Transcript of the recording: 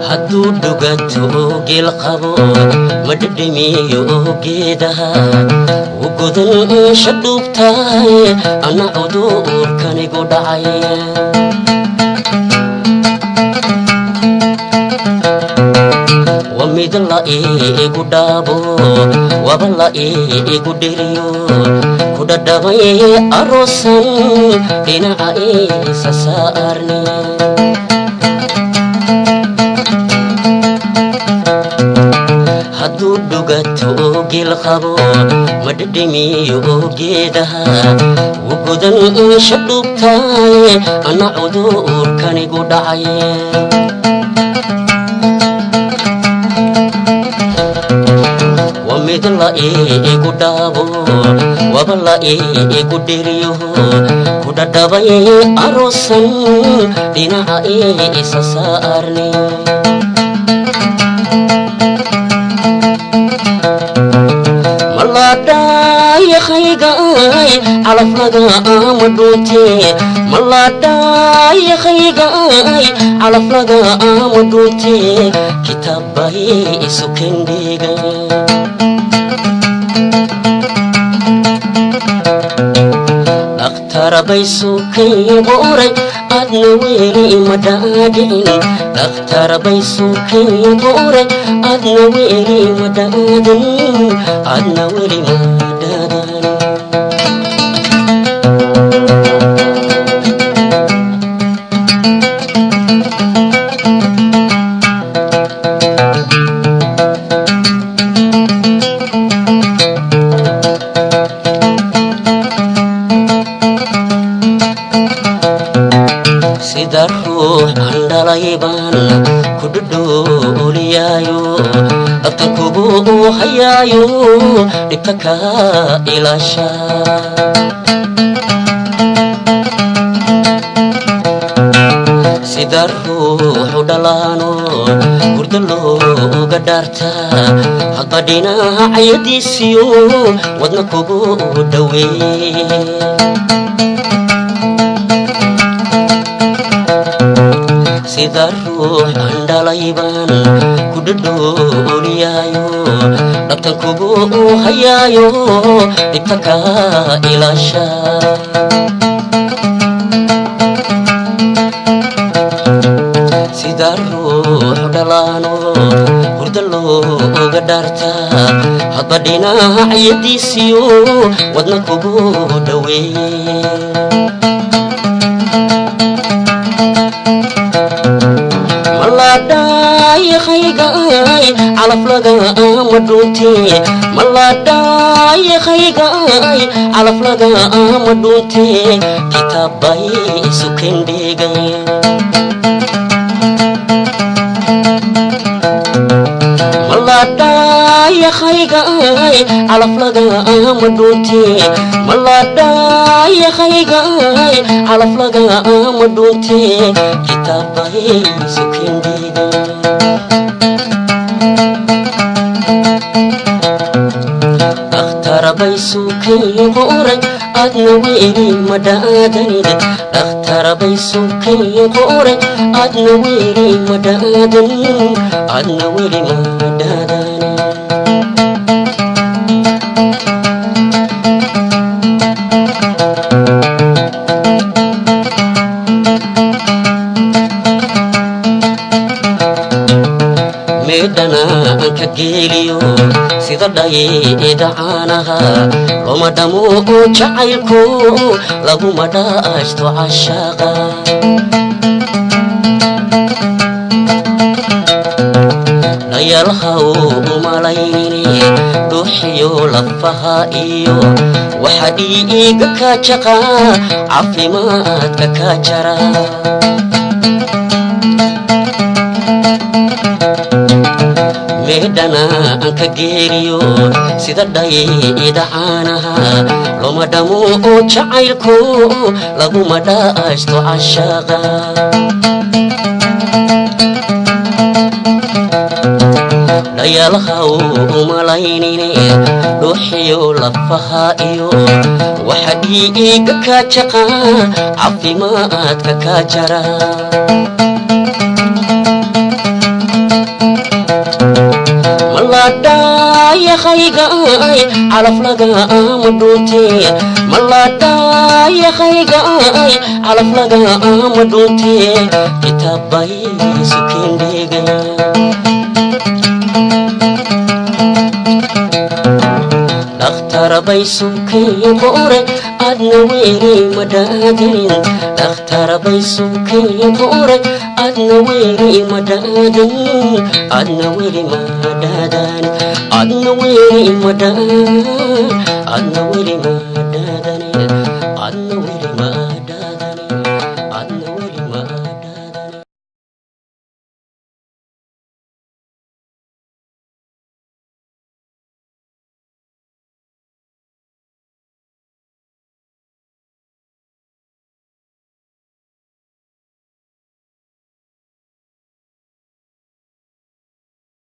Hadduu dhugato geel qabo, ma dhedhemiyo geedaha ugodan shadhuubtahay, ana cudurkanigu dhacay. Wa mid la iigu dhaabo, waba la iigu dheriyo, ku dhadhabay aroosan dhinaca isa saarni. Hadduu dhugato geel qabo, ma dhedhemiyo geedaha ugodan shadhuubtahay, ana cudurkanigu dhacay. Wa mid la iigu dhaabo, waba la iigu dheriyo, ku dhadhabay aroosan dhinaca isa saarni. Malaadhaayakhaygay calaf lagama dhuunte, malaadhaayakhaygay calaf lagama dhuunte, kitaabbay isu kendhigay. Dhakhtarabay sukay qoray, adna weli ma dhaadhicin. Dhakhtarabay sukay qoray, adna weli ma dhaadan, adna weli ma dhaadan. Sida ruux aan dhalay baan ku dhudhuuliyaayo, dhabtan kugu hayaayo, dhibta kaa ilaasha. Sida ruuxu dhalaano hurda looga dhaarta, hadba dhinacyadiisiyo wadna kugu dhaweeye. Sida ruux aan dhalay baan ku dhudhuuliyaayo, dhabtan kugu hayaayo, dhibta kaa ilaasha. Sida ruux dhalaano hurda looga dhaarta, hadba dhinacyadiisiyo wadna kugu dhaweeye. Malaadhaayakhaygay calaf lagama dhuunte, malaadhaayakhaygay calaf lagama dhuunte, kitaabbay isu kendhigay. Malaadhaayakhaygay calaf lagama dhuunte, malaadhaayakhaygay calaf lagama dhuunte, kitaabbay isu kendhigay. Dhakhtarabay sukay qoray, adna weli ma dhaadanid. Dhakhtarabay sukay qoray, adna weli ma dhaadan, adna weli ma dhaadan. Meedhana aan ka geeliyo sida dhayida caanaha, looma dhamo jacaylku, laguma dhaashto cashaaqa. Dhayalhaw umalaynine dhuuxiyo lafaha iyo waxa dhiiga ka jaqa, caafimaadka ka jara. Meedhana aan ka geeriyo sida dhayida caanaha, looma dhamo jacaylku, laguma dhaashto cashaaqa. Dhayalhaw umalaynine dhuuxiyo lafaha iyo waxa dhiiga ka jaqa, caafimaadka ka jara. Dhaayakhaygaay calaf lagaama dhuunte, mala dhaayakhaygaay calaf lagaama dhuunte, kitaab bay sukendheegay. Dhakhtarbay sukii qore, adna weli madhaadin. Dhakhtarbay sukii qore, adna weli madhaadin, adna weli madhaadan, adna weli madhaan, adna weli madhaadan.